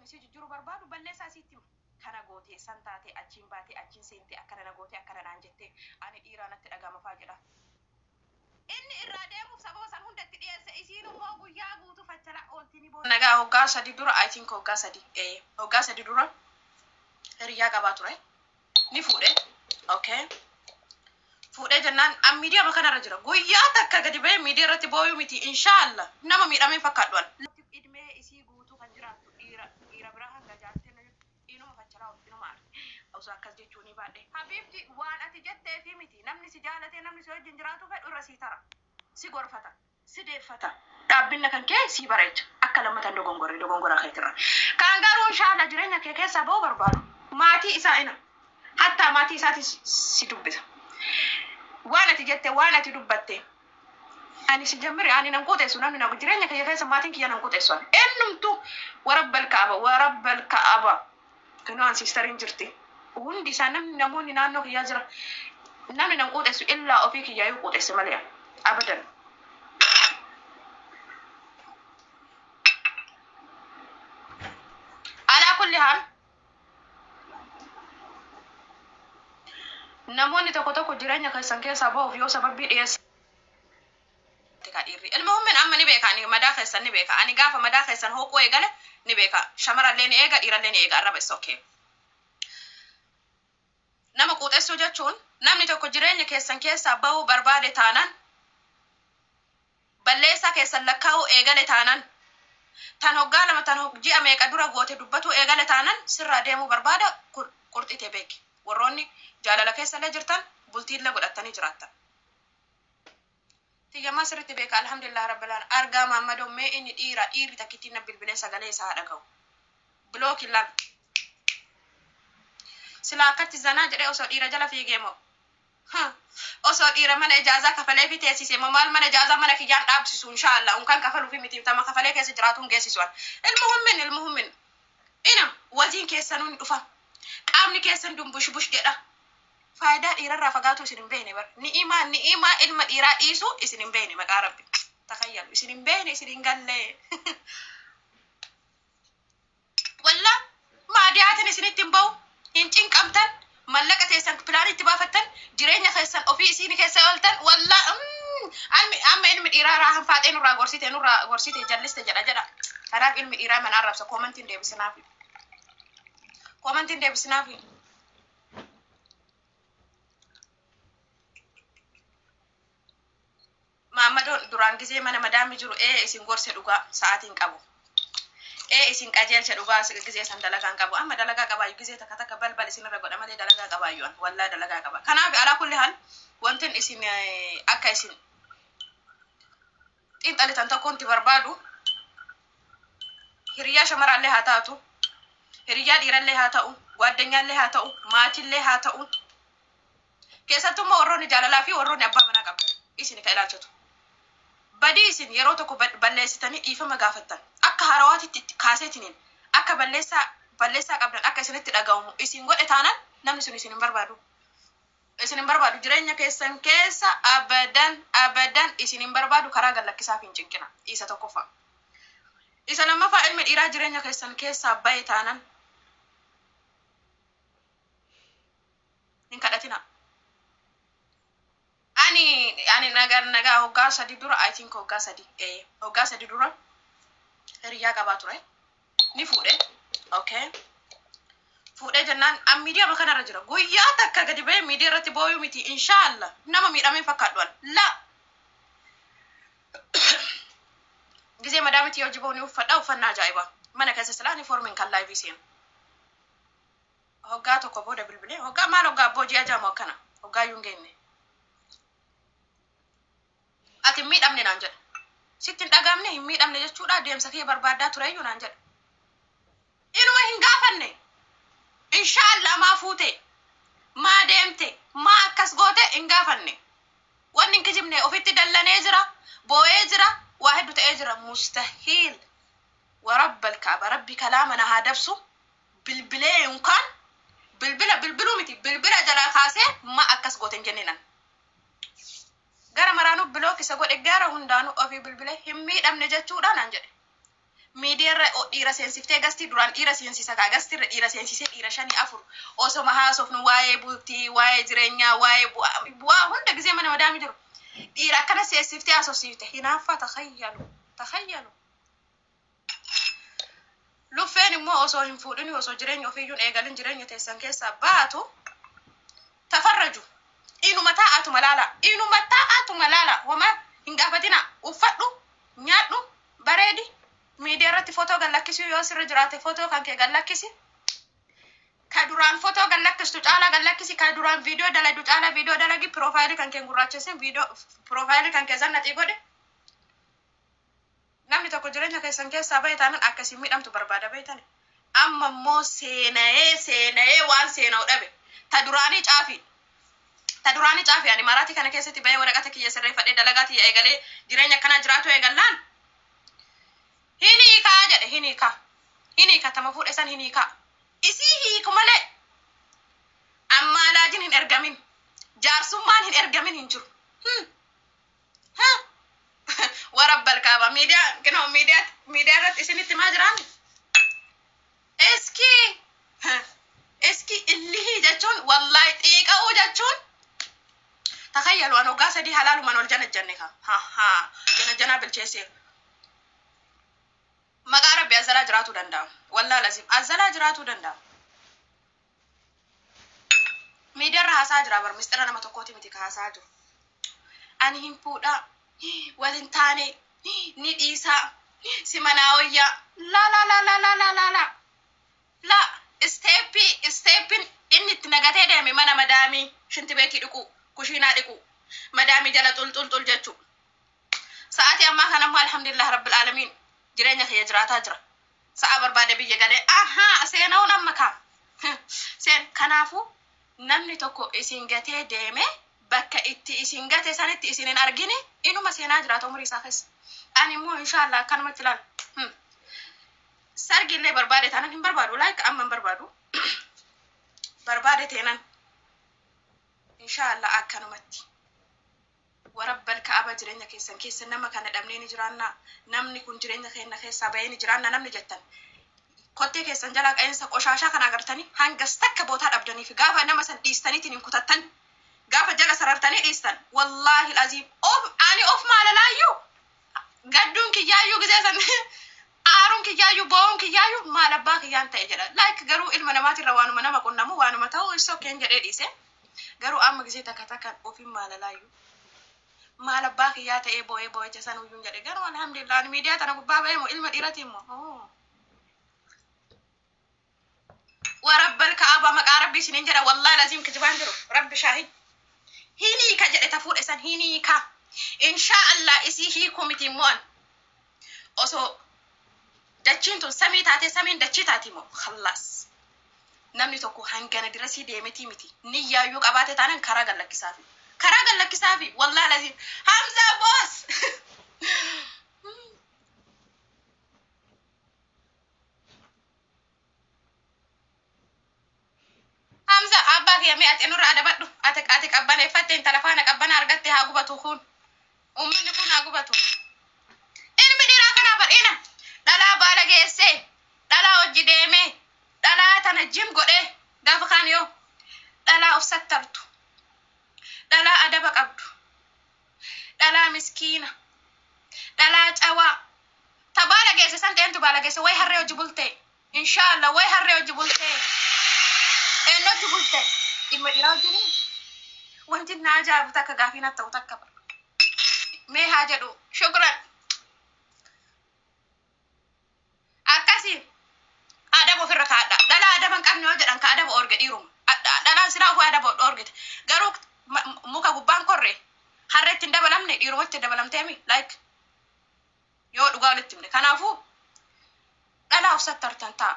sun isii jijjiiruu barbaadu balleessaa isiitti hima. Kana gootee, san taatee, achiin baatee, achiin seentee, akkana na gootee, akkana naan jettee, ani dhiiraa natti dhaga'ama faa jedha. Inni irraa deemuuf sababa san hunda itti dhiyeesse, isiin immoo guyyaa guutuu fachalaa oolti ni booda. Nagaa hoggaa sadi dura, I think hoggaa sadi, ee hoggaa sadi dura hiriyyaa qabaa ture. Ni fuudhe. Okay. Fuudhee jennaan an miidiyaa kanarra jira. Guyyaa takka gadi bahee miidiyaa irratti booyuu miti, inshaallah nama miidhamee fakkaadhu an. Idmee isii guutuu kan jiraattu dhiira dhiira biraa hanga jaartee inuma fachalaa oolti, inuma arti. Osoo akkas jechuu ni baadhe. Habiibti, waan ati jettee fi miti, namni si jaalatee namni si wajjin jiraatu fedhu irra sii tara. Si gorfata. Si deeffata. Dhaabbinna kan kee sii bareecha. Akka lammatan dogongorre dogongora keetirra. Kan garuu inshaallah jireenya kee keessaa ba'uu barbaadu. Maatii isaa ina. Hattaa maatii isaatis si dubbisa. Waan ati jette, waan ati dubbatte. Ani si jammire, ani nan quuxeessu, namni na jireenya kiyya keessa maatiin kiyya nan quuxeessu ani. Ennumtu, warabbal ka'aba, warabbal ka'aba. Kanoo an siistariin jirti. Hundi isaa namni namoonni naannoo kiyyaa jira. Namni nan quuxeessu illaa ofii kiyyaa yoo quuxeesse malee abadan. Alaa kulli haal, namoonni tokko tokko jireenya keessan keessaa ba'uuf yoo sababii dhiyeessan ka dhiirri. Ilma hummin amma ni beeka, ani madaa keessan ni beeka. Ani gaafa madaa keessan hooquu eegale ni beeka. Shamarallee ni eega, dhiirallee ni eega. Arraba is okay. Nama quuxessuu jechuun namni tokko jireenya keessan keessaa bahuu barbaade taanaan, balleessaa keessan lakkaa'uu eegale taanaan, tan hoggaa 2, tan ji'a meeqa dura goote dubbatuu eegale taanaan, sirraa deemuu barbaada, qurxitee beeki. Warroonni jaalala keessallee jirtan, bultiillee godhattanii jiraattan. Tiyyamaa sirriitti beeka, alhamdulillah rabbil alamin. Argaa Maammadoo, mee inni dhiira dhiirri takkittiin na bilbilee sagalee isaa haa dhaga'u. Block laal. Silaa akkatti zanaa jedhee osoo dhiira jala fiigee moo? Osoo dhiira mana ijaazaa kafalee fi teessise moo? Maal mana ijaazaa mana kiyyaan dhaabsisu, inshaallah unkaan kafaluufi miti, tama kafalee keessa jiraatuun geessisu an. Ilma hummin, ilma hummin. Ina waziin keessanuu ni dhufa. Qaamni keessan dumbush bush jedha. Faayidaa dhiirarraa fagaatu isin hin beekne bar. Ni'imaa ni'imaa ilma dhiiraa dhiisuu isin hin beekne, maqaa rabbi. Takayyalu isin hin beekne, isin hin galle. Walla maadiyaatiin isinitti hin ba'u, hin cinqamtan, mallaqa teessan pilaanii itti baafattan, jireenya keessan ofii isiin keessa ooltan. Walla amma ilmi dhiiraa raahan faaxee nurraa gorsite, nurraa gorsite, jalliste jedha jedha. Kanaaf ilmi dhiiraa mana arrabsa, commentiin deebisinaafi. Commentiin deebisinaafi. Maammadoon duraan gizee mana madaami jiru ee isin gorse dhugaa, sa'aatiin qabu. Ee isin qajeelche dhugaa, gizee san dalagaan qabu. Amma dalagaa qabaayu, gizee takka takka balbal isinirra godha malee dalagaa qabaayu an, wallaa dalagaa qaba. Kanaaf alaa kulli haal, wantin isin akka isin xiinxalitan tokkonti barbaadu, hiriyaa shamaraallee haa taatu, hiriyaa dhiirallee haa ta'u, gwaddanyaallee haa ta'u, maatillee haa ta'u, keessattuu immoo warroonni jaalalaa fi warroonni abbaa manaa qabdan isin ka ilaalchatu. Badii isin yeroo tokko balleessitanii dhiifama gaafattan akka harawaatitti itti kaaseetiniin akka balleessaa balleessaa qabdan akka isinitti dhaga'amu isin godhe taanaan, namni sun isin hin barbaadu. Isin hin barbaadu, jireenya keessan keessa abadan abadan isin hin barbaadu, karaa gad lakkisaaf hin cinqina. Isa tokkoffaa. Isa lammaffaa, ilmi dhiiraa jireenya keessan keessaa bahe taanan hin kadhatina. Ani nagaa nagaa hoggaa sadi dura, I think hoggaa sadi, ee hoggaa sadi dura hiriyaa qabaa ture. Ni fuudhe. Okay. Fuudhee jennaan an miidiyaa kanarra jira. Guyyaa takka gadi bahee miidiyaa irratti booyuu miti, inshaallah nama miidhamee fakkaadhu an. La. Gizee madaamiti yoo jiboo ni uffadha, uffannaa ajaa'ibaa. Mana keessa silaa ni formiin kan live seenu. Hoggaa tokko booda bilbilee, hoggaa maal, hoggaa abboo ji'a jaamu akkana, hoggaa iyyuu hin geenne. Ati hin miidhamne naan jedha. Sitti hin dhagaamne, hin miidhamne jechuudha, deemsa kee barbaaddaa tureyyuu naan jedha. Inuma hin gaafanne. Inshaallah maa fuute, maa deemte, maa akkas goote hin gaafanne. Wanni hin kijibne ofitti dallanee jira, boo'ee jira, waa hedduu ta'ee jira. Mustahiil. Warabbal kaaba, rabbi kalaama na haa dabsu, bilbilee yookaan bilbila bilbiluu miti, bilbila jalaa kaasee ma akkas goote hin jenninan. Gara maraanuu block isa godhe, gara hundaanuu ofii bilbilee hin miidhamne jechuudha naan jedhe. Miidiyaa Miidiyaarra dhiira seensiftee, gastii duraan dhiira seensisa kaa, gastiirra dhiira seensisee, dhiira shanii afur osoma haasofnu, waa'ee bultii, waa'ee jireenyaa, waa'ee bu'aa hunda gisee mana madaami jiru. Dhiira akkana seensiftee haasofsiifte hinaaffaa. Takhayyalu, takhayyalu. Luffeen immoo osoo hin fuudhin, osoo jireenya ofiiyyuun eegalin jireenya teessan keessaa baatu tafarraju. Inuma taa'atuma laala, inuma taa'atuma laala, homaa hin gaafatina. Uffadhu, nyaadhu, bareedi, miidiyaa irratti footoo gallakkisuu yoo sirra jiraate footoo kan kee gallakkisi. Ka duraan footoo gallakkistu caalaa gallakkisi, ka duraan viidiyoo dalagdu caalaa viidiyoo dalagi, piroofaayilii kan kee gurraachessin, viidiyoo piroofaayilii kan kee zannaxii godhe. Namni tokko jireenya keessan keessaa bahe taanaan akkasiin miidhamtu barbaada beeytani. Amma immoo seena'ee seena'ee waan seena'u dhabe. Ta duraanii caafi. Ta duraanii caafi. Ani maraatii kana keessatti bahee waraqata kiyya sirreeffadhee dalagaa tiyya eegalee jireenya akkanaa jiraatu eegallaan hin hiikaa jedhe, hin hiikaa. Hin hiika, tama fuudhe san hin hiikaa. Isii hiiku malee ammaalaajin hin ergamin. Jaarsummaan hin ergamin hin jiru. Ha? Warabbal kaaba miidiyaa kinoo miidiyaa irratti isinitti maa jiraanni? Iski iski illihii jechuun, wallahi xiiqa'uu jechuun, takayyalu, an waggaa 3 halaalumaan ol jana janne ka ha ha jana janaa bilcheessee. Maqaa Rabbi azalaa jiraatuu danda'a, wallaa lazim azalaa jiraatuu danda'a. Miidiyaa irra haasaa jira bar, mistira nama tokkooti miti ka haasaa jiru. Ani hin fuudhaa, walin taane, ni dhiisaa, si manaa wayyaa, la la la la la la la la la. Steppiin inni itti nagatee deeme mana madaamii shinti beetii dhiqu, kushiinaa dhiqu, madaamii jala xul xul xul jechuu. Sa'aatii ammaa kana immoo alhamdulillah rabbil aalamiin jireenya kiyya jiraataa jira. Sa'a barbaade biyya galee ahaa seena'uun amma kaa seen. Kanaafuu namni tokko isin gatee deeme, bakka itti isin gate sanitti isin hin argine, inuma seenaa jiraata umurii isaa keessa. Ani immoo inshaallah akkanumatti ilaala. Sargi illee barbaade taanan hin barbaadu, like amma hin barbaadu. Barbaade teenan inshaallah akkanumatti. Warabbal ka'aba, jireenya keessan keessa nama kana dhabnee ni jiraanna, namni kun jireenya keenya keessaa bahee ni jiraanna namni jettan, kottee keessan jalaa qa'eensa qoshaashaa kana agartanii hangas takka bootaa dhabdanii fi gaafa nama san dhiistaniitiin hin kutattan, gaafa jala sarartanii dhiistan, wallaahi aziim of ani of maalalaayyuu, gadduun kiyyaayyuu, gizee san aaruun kiyyaayyuu, bo'uun kiyyaayyuu, maal abbaa kiyyaan ta'e jedha. Like garuu ilma namaatirra waanuma nama qunnamu, waanuma ta'u, is okay jedhee dhiise. Garuu amma gizee takka takkaan ofiin maalalaayyuu, maal abbaa kiyyaa ta'ee bo'ee bo'ee san uyyuun jedhe. Garuu alhamdulillah, ani miidiyaa tana gubbaa ba'ee moo ilma dhiiratiin moo warabbal ka'aba, maqaa Rabbi isiniin jedha, wallahi laziim kijibaan jiru, Rabbi shaahid. Hiniika jedhe, ta fuudhe san hiniika inshaa Allah. Isii hiikuu miti immoo, an osoo dachiin tun samii taate, samiin dachii taati moo khallaas. Namni tokko hangana dirasii deemetii miti, niyyaayyuu qabaate taanan karaa gallakkisaafi, karaa gallakkisaafi. Wallahi laziim Hamza boss. Hamza abbaa kiyya, mee ati nurra adabadhu. Ati qabbaneeffatte, intala faana qabbana argatte. Haa gubatu kun, ummanni kun haa gubatu. Ilmi dhiiraa kanaa bar'ina dhalaa baala geessee, dhalaa hojii deemee, dhalaa tana jim godhee, gaafa kaan yoo dhalaa of sattartu, dhalaa adaba qabdu, dhalaa miskiina, dhalaa cawaa ta baala geesse san ta'entu baala geesse. Way harree hojii bultee, inshaallah, way harree hojii bultee, eenyu hojii bultee? Ilma dhiiraa wajjin. Wanti na ajaa'ibu takka gaafii na ta'u takka bara mee haa jedhu. Shukran. Akkasii adaba ofirra kaadha. Dhalaa adaba hin qabne yoo jedhan, ka adaba orge dhiiruma. Dhalaan silaa ofii adaba orgite, garuu muka gubbaan korre harreetti hin dabalamne, dhiirumatti dabalamteemi, like yoo dhugaa walitti himne. Kanaafuu dhalaa of sattartan ta'a.